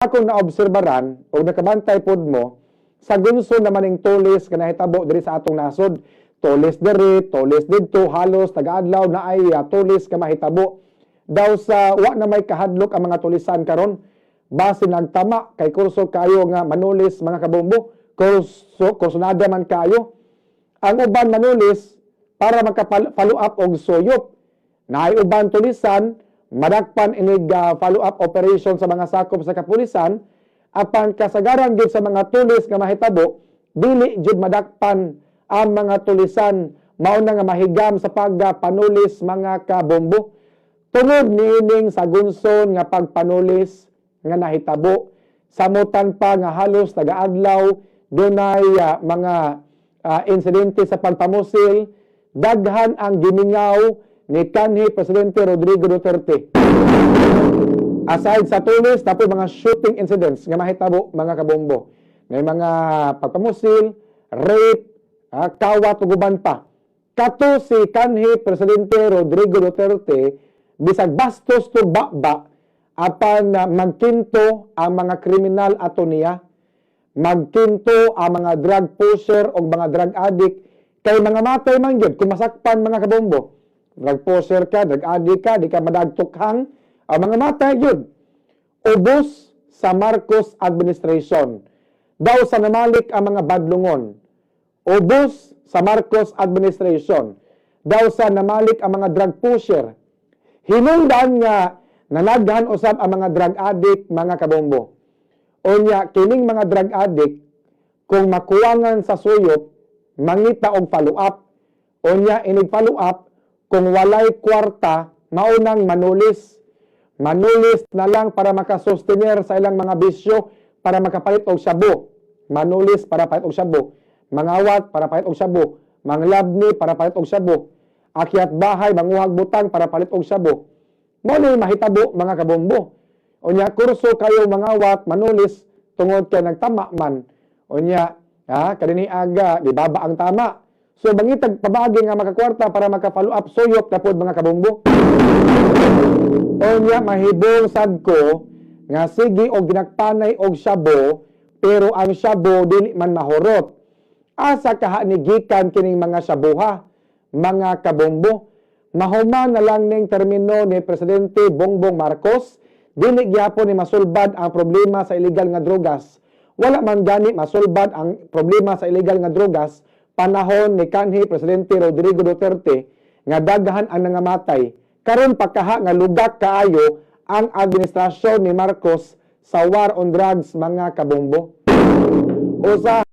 Akong naobserbaran o nakabantay pod mo sa gunso naman ning tulis nga nahitabo diri sa atong nasod. Tulis diri, tulis didto, halos taga-adlaw na ay tulis ka mahitabo. Daw sa wa na may kahadlok ang mga tulisan karon. Base nagtama kay kurso kayo nga manulis, mga kabombo, kurso kursonada man kayo. Ang uban manulis para maka-follow up og suyop. Naay uban tulisan, madakpan inig follow up operation sa mga sakop sa kapulisan, apan kasagaran gyud sa mga tulis nga mahitabo, dili jud madakpan ang mga tulisan, mao na nga mahigam sa pagpanulis, mga kabombo. Tungod niining sa gunson nga pagpanulis nga nahitabo, samutan pa nga halos nagaadlaw dunay mga insidente sa pagpamusil, daghan ang gimingaw ni kanhi Presidente Rodrigo Duterte. Aside sa tulis, tapoy mga shooting incidents nga mahitabo, mga kabombo. May mga pagpamusil, rape, kawat ug uban pa. Kato si kanhi Presidente Rodrigo Duterte, bisag bastos to ba, apan magkinto ang mga kriminal ato niya, magkinto ang mga drug pusher o mga drug addict kay mga matay man gyud kung masakpan, mga kabombo. Drug pusher ka, drug addict ka, di ka madagtukhang, ang mga matay gyud. Ubos sa Marcos administration. Daw sa namalik ang mga badlungon. Ubos sa Marcos administration. Daw sa namalik ang mga drug pusher. Hinungdan nga nanaghan usab ang mga drug addict, mga kabombo. Unya kining mga drug addict, kung makuwangan sa suyop, mangita og follow up. Unya inig follow up, kung walay kwarta, maunang manulis. Manulis na lang para makasustener sa ilang mga bisyo, para makapalit og shabu. Manulis para palit og shabu. Mangawat para palit og shabu. Manglabni para palit og shabu. Akyat bahay, manguhag butang para palit og shabu. Mao ni mahitabo, mga kabombo. Unya kurso kayo mangawat, manulis tungod kay nagtama man. Unya, ha, kanini aga di baba ang tama. So mangitag pabaagi nga makakwarta para maka-follow up suyop na pod, mga kabombo. Unya mahibong sad ko nga sige og ginagpanay og shabu, pero ang shabu dili man mahurot. Asa kaha ni gikan kining mga shabuha, mga kabombo? Mahuman na lang ning termino ni Presidente Bongbong Marcos, dili gyapon ni masulbad ang problema sa illegal nga drogas. Wala man gani masulbad ang problema sa illegal nga drogas panahon ni kanhi Presidente Rodrigo Duterte nga daghan ang nangamatay. Karon pa kaha nga lugak kaayo ang administrasyon ni Marcos sa war on drugs, mga kabombo. Usa